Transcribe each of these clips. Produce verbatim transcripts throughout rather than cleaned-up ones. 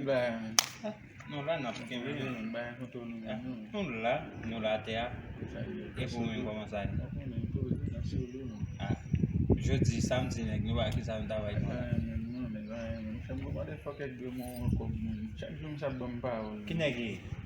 Ba, men. Nou la, n ap kenbe, men. Ba, men, kontwòl nou menm, non. Nou la, nou la atè a. Sa ye. E pou ou menm, kòman sa ye? Ou konnen, poze, n ap sou li, non. Ah, jodi, samdi, nèg, nou pa ki sa nou ta bay. Sa ye, men, non, men, sa ye, men. Fè m motherfucker dwe mwen yon kòb, men. Chak jou, m sa ban m pawòl. Ki nèg li ye?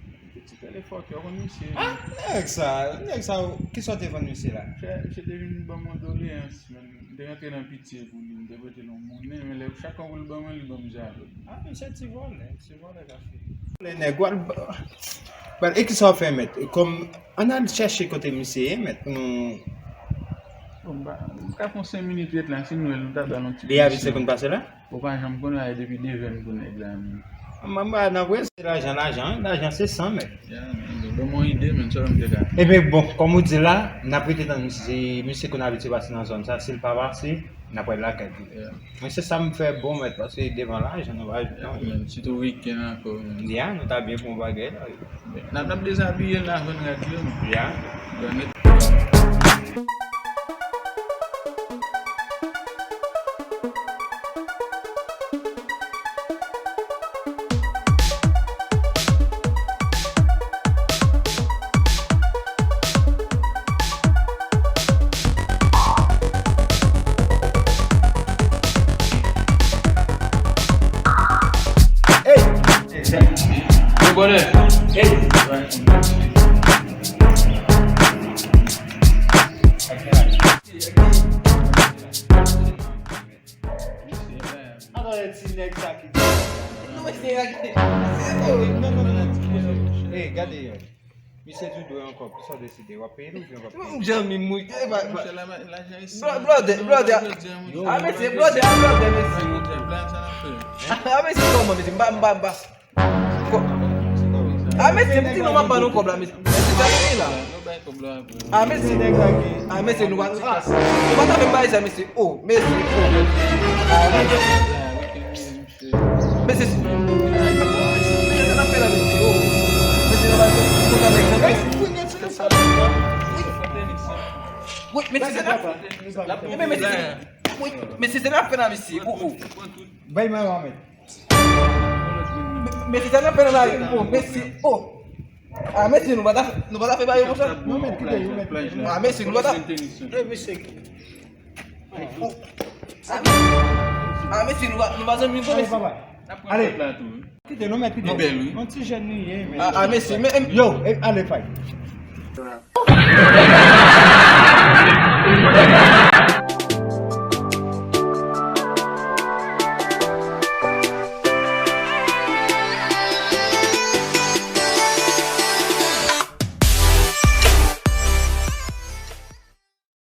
Ti pèle fòkè, ou konn misye. Ah, nèg sa, nèg sa, kisa w te vann misye la? Frè, misye te vin ban m yon doleyans, men m te rantre nan pitye pou li, m te prete l yon monnen, men lè chak kon pou l ban mwen, li ban m zalo. Ah, misye ti vòlè, ti vòlè kafe. Lè nèg w al ba-, ba-, e kisa w fè, mèt? Kòm, ann al chèche kote misye ye, mèt, pou nou. Bon, m pa, m ka fè yon senk minit ret la, si nou wè l, nou ta ba l yon ti. Li abite konn pase la? Ou pa janm konnen, a depi de jèn pou nèg la menm. Manman, nan vre, se lajan, lajan, lajan se san, mèt. Ya, men, ban mwen yon ide, men, sa m te ka. Ebyen, bon, kòm ou di la, n ap rete tann misye, misye konn abitye pase nan zòn sa, si l pa pase, n ap wè l lakay li. Ya. Men se sa m fè bon, mèt, paske devan lajan, nou pa. Ya, men, sitou wikenn ankò, men. Ya, nou ta byen fè yon bagay la. N ap, n ap dezabiye l, n a jwenn rad yo, men. Ya. Bon, men. Hey! Yo, bonè. Hey! Atande ti nèg sa ki di. Non, men se. Non, non, non, non. Hey, gade yo. Misye tou dwe ankò. Kisa w deside? W ap peye l oubyen w p ap peye? Janmi m wi. Blòdè, blòdè. A mesye, blòdè, a blòdè, mesye. A mesye, kòman, mesye? M pa, m pa, m pa. A mesye, m di nou m ap ba nou kòb la, mesye. Mesye, sa nou ye la. A mesye, a mesye, nou pa, ah, nou pa ta fè m bay sa, mesye. Oh, mesye, oh. A mesye. Mesye, mesye, sa n ap fè la, mesye? Oh, mesye, nou pa fè kontan nèg sa, mesye. Wi, mesye, sa n ap fè. Ebyen, mesye, wi, mesye, sa n ap fè la, mesye? Oh, oh. Bay mwen, Mohamed. Mesye, sa n ap fè nan lari? Oh, mesye, oh. Ah, mesye, nou pa ta, nou pa ta fè bagay konsa? Non, men, kite yo, men. Ah, mesye, nou pa ta. Eh, mesye. Oh. Ah, mesye, nou pa, nou pa zanmi, mesye. Ale, papa. Ale. Kite nou, men, kite. Nou bèl, wi. Yon ti jèn nou ye, men. Ah, ah, mesye, men, em. Yo, eh, ale, fay.